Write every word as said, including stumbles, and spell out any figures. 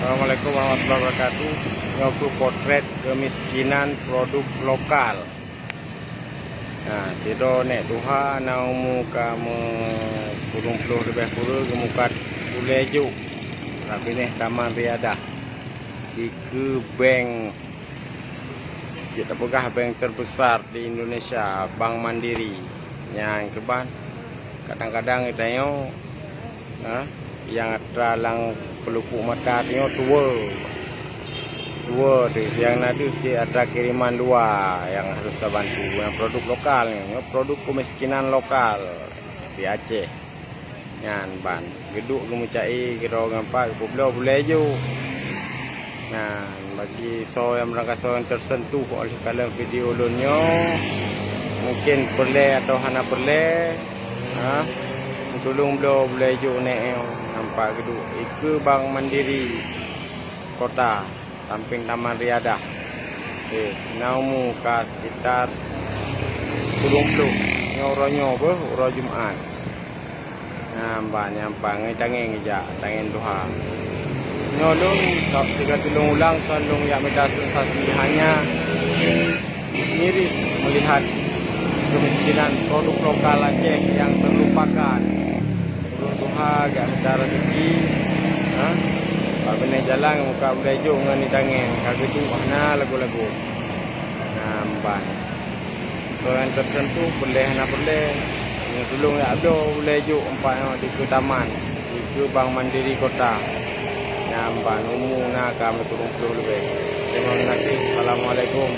Assalamualaikum warahmatullahi wabarakatuh. Nyoe keuh potret keumiskinan produk lokal. Nah, sidroe nèk tuha na umu ka meu-, sikureueng ploh leubeh kureueng, geumukat ulèe jôk rab binéh Taman Riyadah dikeue bank, jeuet tapeugah bank terbesar di Indonesia, Bank Mandiri. Nyan keuban kadang-kadang geutanyoe, ha, nyang atra lam peulupuk mata tanyoe tuwoe. Tuwoe teuh, nyang na teuh cit atra kiriman luwa nyang harôh tabantu. Nyang produk lokal nyoe, nyoe produk keumiskinan lokal di Aceh. Nyan ban, geuduek geumeucai keudroe ngon pat geupeubloe bulèe jôk. Nyan, bagi soe nyang meurasa soe nyang teusentuh oleh kalon video lôn nyoe, mungken peureulèe atawa hana peureulèe, ha, tulông bloe bulèe jôk nèk nyoe, nyan pat geuduek dikeue Bank Mandiri Kota, sampéng Taman Riyadah. Oke, na umu ka sekitar sikureueng ploh. Nyoe uroe nyoe beuh, uroe Jumat. Nyan ban, nyan pat, ngon tangieng geujak, tangieng tuha. Nyoe lôn, ka-, sigoe lôn ulang, kon lôn jak mita sensasi, hanya miris melihat kemiskinan produk lokal Aceh yang terlupakan. Ureueng tuha jak mita rezeki, ha? Bak binéh jalan muka bulèe jôk ngon itangieng, ka geuduek hana lagoe-lagoe. Nyan ban. Soe nyang teusentuh, peureulèe hana peureulèe, nyoe tulông jak bloe bulèe jôk nyan pat nyoe dikeue taman, dikeue Bank Mandiri Kota. Nyan ban, umu na ka meusikureueng ploh leubeh. Terima kasih. Assalamualaikum.